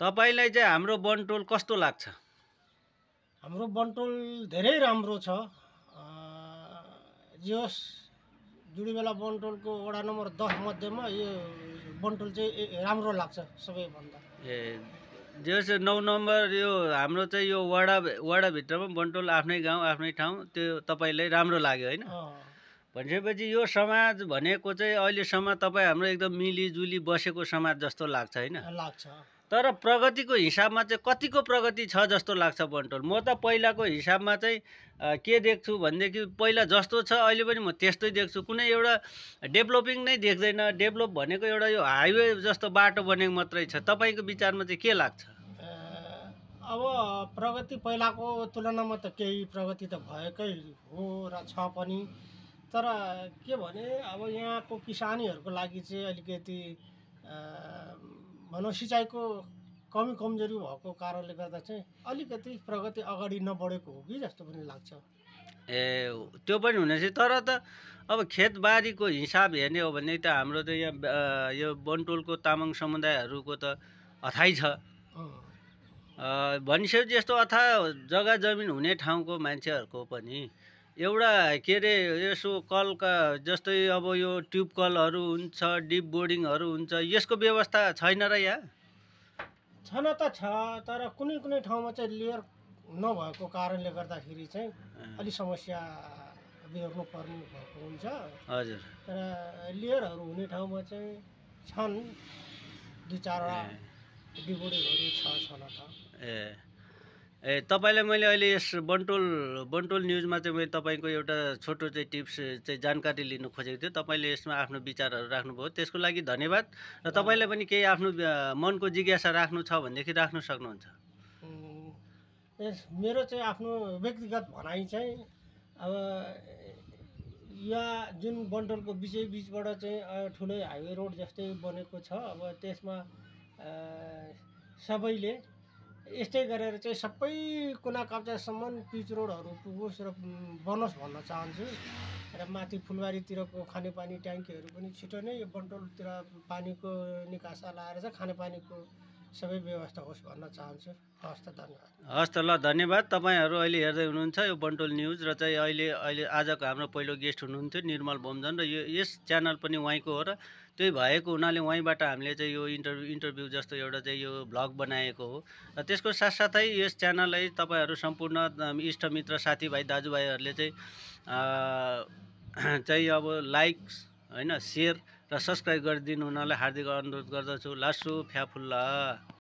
तपाईलाई चाहिँ हाम्रो बनटोल कस्तो लाग्छ? हाम्रो बनटोल धेरै राम्रो छ। जे होस् जुडिबेला बनटोलको वडा नम्बर 10 मध्येमा यो बनटोल चाहिँ राम्रो लाग्छ सबैभन्दा। ए जे होस् 9 नम्बर यो हाम्रो चाहिँ यो वडाभित्रमा बनटोल आफ्नै गाउँ आफ्नै ठाउँ त्यो तपाईलाई राम्रो लाग्यो हैन? भनेपछि यो समाज भनेको चाहिँ अहिलेसम्म तपाईँ हाम्रो एकदम मिलिजुली बसेको समाज जस्तो लाग्छ हैन? लाग्छ। तर प्रगतिको हिसाबमा चाहिँ कतिको प्रगति छ जस्तो लाग्छ बनटोल? म त पहिलाको हिसाबमा चाहिँ के देख्छु भनेदेखि पहिला जस्तो छ अहिले पनि म त्यस्तै देख्छु। कुनै एउटा डेभलपिङ नै देख्दैन। डेभलप भनेको एउटा यो हाइवे जस्तो बाटो बनेको मात्रै छ। तपाईँको विचारमा चाहिँ के लाग्छ? अब प्रगति पहिलाको तुलनामा त केही प्रगति त भएकै हो र छ पनि। तर के भने अब यहाँको किसानीहरूको लागि चाहिँ अलिकति भनौँ सिँचाइको कमी कमजोरी भएको कारणले गर्दा चाहिँ अलिकति प्रगति अगाडि नबढेको हो कि जस्तो पनि लाग्छ। ए त्यो पनि हुनेछ। तर त अब खेतबारीको हिसाब हेर्ने हो भने त हाम्रो त यहाँ यो बनटोलको तामाङ समुदायहरूको त अथाइ छ। भनिसकेपछि यस्तो अथाह जग्गा जमिन हुने ठाउँको मान्छेहरूको पनि एउटा के अरे यसो कलका जस्तै अब यो ट्युब कलहरू हुन्छ, डिप बोर्डिङहरू हुन्छ, यसको व्यवस्था छैन र यहाँ? छन त छ, तर कुनै कुनै ठाउँमा चाहिँ लेयर नभएको कारणले गर्दाखेरि चाहिँ अलि समस्या बिहोर्नु पर्ने भएको हुन्छ। हजुर। तर लेयरहरू हुने ठाउँमा चाहिँ छन्, 2-4वटा डिप बोर्डिङहरू छन त। ए तपाईलाई मैले अहिले यस बनटोल न्युजमा चाहिँ मैले तपाईँको एउटा छोटो चाहिँ टिप्स चाहिँ जानकारी लिनु खोजेको थियो। तपाईँले यसमा आफ्नो विचारहरू राख्नुभयो, त्यसको लागि धन्यवाद। र तपाईँलाई पनि केही आफ्नो मनको जिज्ञासा राख्नु छ भनेदेखि राख्नु सक्नुहुन्छ। मेरो चाहिँ आफ्नो व्यक्तिगत भनाइ चाहिँ अब यहाँ जुन बनटोलको बिचबाट चाहिँ ठुलै हाइवे रोड जस्तै बनेको छ। अब त्यसमा सबैले यस्तै गरेर चाहिँ सबै कुना काप्चासम्म पिच रोडहरू पुगोस् र बनोस् भन्न चाहन्छु। र माथि फुलबारीतिरको खानेपानी ट्याङ्कीहरू पनि छिटो नै यो बनटोलतिर पानीको निकासा लाएर चाहिँ खानेपानीको सबै व्यवस्था होस् भन्न चाहन्छु। हस् त धन्यवाद। हस् त ल धन्यवाद। तपाईँहरू अहिले हेर्दै हुनुहुन्छ यो बनटोल न्युज र चाहिँ अहिले आजको हाम्रो पहिलो गेस्ट हुनुहुन्थ्यो निर्मल बोमजन र यस च्यानल पनि उहाँको हो र त्यही भएको हुनाले उहाँबाट हामीले चाहिँ यो इन्टरभ्यू जस्तो एउटा चाहिँ यो भ्लग बनाएको हो। र त्यसको साथसाथै यस च्यानललाई तपाईँहरू सम्पूर्ण इष्टमित्र साथीभाइ दाजुभाइहरूले चाहिँ अब लाइक हैन, सेयर र सब्सक्राइब गरिदिनु हुनलाई हार्दिक अनुरोध गर्दछु। लासु फ्याफुल्ला।